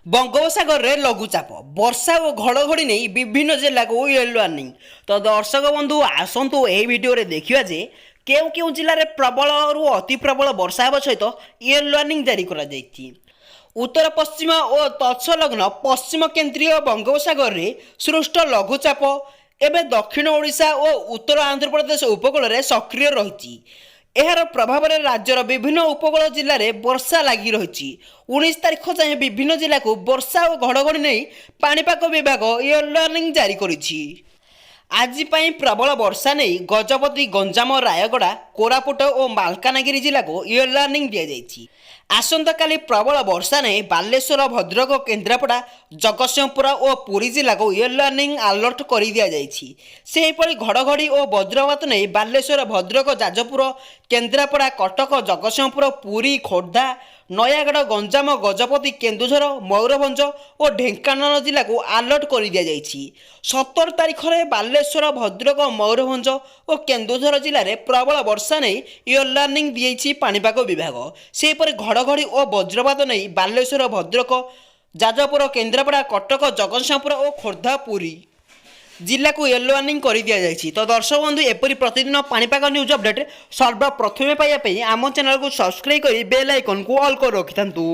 ବଙ୍ଗୋପସାଗରରେ ଲଘୁଚାପ ବର୍ଷା ଓ ଘଡ଼ଘଡ଼ି ନେଇ ବିଭିନ୍ନ ଜିଲ୍ଲାକୁ ୟେଲୋ ୱାର୍ଣ୍ଣିଂ। ତ ଦର୍ଶକ ବନ୍ଧୁ, ଆସନ୍ତୁ ଏହି ଭିଡ଼ିଓରେ ଦେଖିବା ଯେ କେଉଁ କେଉଁ ଜିଲ୍ଲାରେ ପ୍ରବଳରୁ ଅତି ପ୍ରବଳ ବର୍ଷା ହେବା ସହିତ ୟେଲୋ ୱାର୍ଣ୍ଣିଂ ଜାରି କରାଯାଇଛି। ଉତ୍ତର ପଶ୍ଚିମ ଓ ତତ୍ସଂଲଗ୍ନ ପଶ୍ଚିମ କେନ୍ଦ୍ରୀୟ ବଙ୍ଗୋପସାଗରରେ ସୃଷ୍ଟ ଲଘୁଚାପ ଏବେ ଦକ୍ଷିଣ ଓଡ଼ିଶା ଓ ଉତ୍ତର ଆନ୍ଧ୍ରପ୍ରଦେଶ ଉପକୂଳରେ ସକ୍ରିୟ ରହିଛି। ଏହାର ପ୍ରଭାବରେ ରାଜ୍ୟର ବିଭିନ୍ନ ଉପକୂଳ ଜିଲ୍ଲାରେ ବର୍ଷା ଲାଗି ରହିଛି। 19 ତାରିଖ ଯାଏଁ ବିଭିନ୍ନ ଜିଲ୍ଲାକୁ ବର୍ଷା ଓ ଘଡ଼ଘଡ଼ି ନେଇ ପାଣିପାଗ ବିଭାଗ ୟେଲୋ ୱାର୍ଣ୍ଣିଂ ଜାରି କରିଛି। ଆଜି ପାଇଁ ପ୍ରବଳ ବର୍ଷା ନେଇ ଗଜପତି, ଗଞ୍ଜାମ, ରାୟଗଡ଼ା, କୋରାପୁଟ ଓ ମାଲକାନଗିରି ଜିଲ୍ଲାକୁ ୟେଲୋ ୱାର୍ଣ୍ଣିଂ ଦିଆଯାଇଛି। ଆସନ୍ତାକାଲି ପ୍ରବଳ ବର୍ଷା ନେଇ ବାଲେଶ୍ୱର, ଭଦ୍ରକ, କେନ୍ଦ୍ରାପଡ଼ା, ଜଗତସିଂହପୁର ଓ ପୁରୀ ଜିଲ୍ଲାକୁ ୟେଲୋ ୱାର୍ଣ୍ଣିଂ ଆଲର୍ଟ କରିଦିଆଯାଇଛି। ସେହିପରି ଘଡ଼ଘଡ଼ି ଓ ବଜ୍ରପାତ ନେଇ ବାଲେଶ୍ୱର, ଭଦ୍ରକ, ଯାଜପୁର, କେନ୍ଦ୍ରାପଡ଼ା, କଟକ, ଜଗତସିଂହପୁର, ପୁରୀ, ଖୋର୍ଦ୍ଧା, ନୟାଗଡ଼, ଗଞ୍ଜାମ, ଗଜପତି, କେନ୍ଦୁଝର, ମୟୂରଭଞ୍ଜ ଓ ଢେଙ୍କାନାଳ ଜିଲ୍ଲାକୁ ଆଲର୍ଟ କରିଦିଆଯାଇଛି। 17 ତାରିଖରେ ବାଲେଶ୍ୱର, ଭଦ୍ରକ, ମୟୂରଭଞ୍ଜ ଓ କେନ୍ଦୁଝର ଜିଲ୍ଲାରେ ପ୍ରବଳ ବର୍ଷା ନେଇ ୟେଲୋ ୱାର୍ଣ୍ଣିଂ ଦେଇଛି ପାଣିପାଗ ବିଭାଗ। ସେହିପରି ଘଡ଼ଘଡ଼ି ଓ ବଜ୍ରପାତ ନେଇ ବାଲେଶ୍ୱର, ଭଦ୍ରକ, ଯାଜପୁର, କେନ୍ଦ୍ରାପଡ଼ା, କଟକ, ଜଗତସିଂହପୁର ଓ ଖୋର୍ଦ୍ଧା, ପୁରୀ ଜିଲ୍ଲାକୁ ୟେଲୋ ୱାର୍ଣ୍ଣିଂ କରିଦିଆଯାଇଛି। ତ ଦର୍ଶକ ବନ୍ଧୁ, ଏପରି ପ୍ରତିଦିନ ପାଣିପାଗ ନ୍ୟୁଜ୍ ଅପଡେଟ୍ ସର୍ବପ୍ରଥମେ ପାଇବା ପାଇଁ ଆମ ଚ୍ୟାନେଲକୁ ସବସ୍କ୍ରାଇବ୍ କରି ବେଲ୍ ଆଇକନ୍କୁ ଅଲ୍ କରି ରଖିଥାନ୍ତୁ।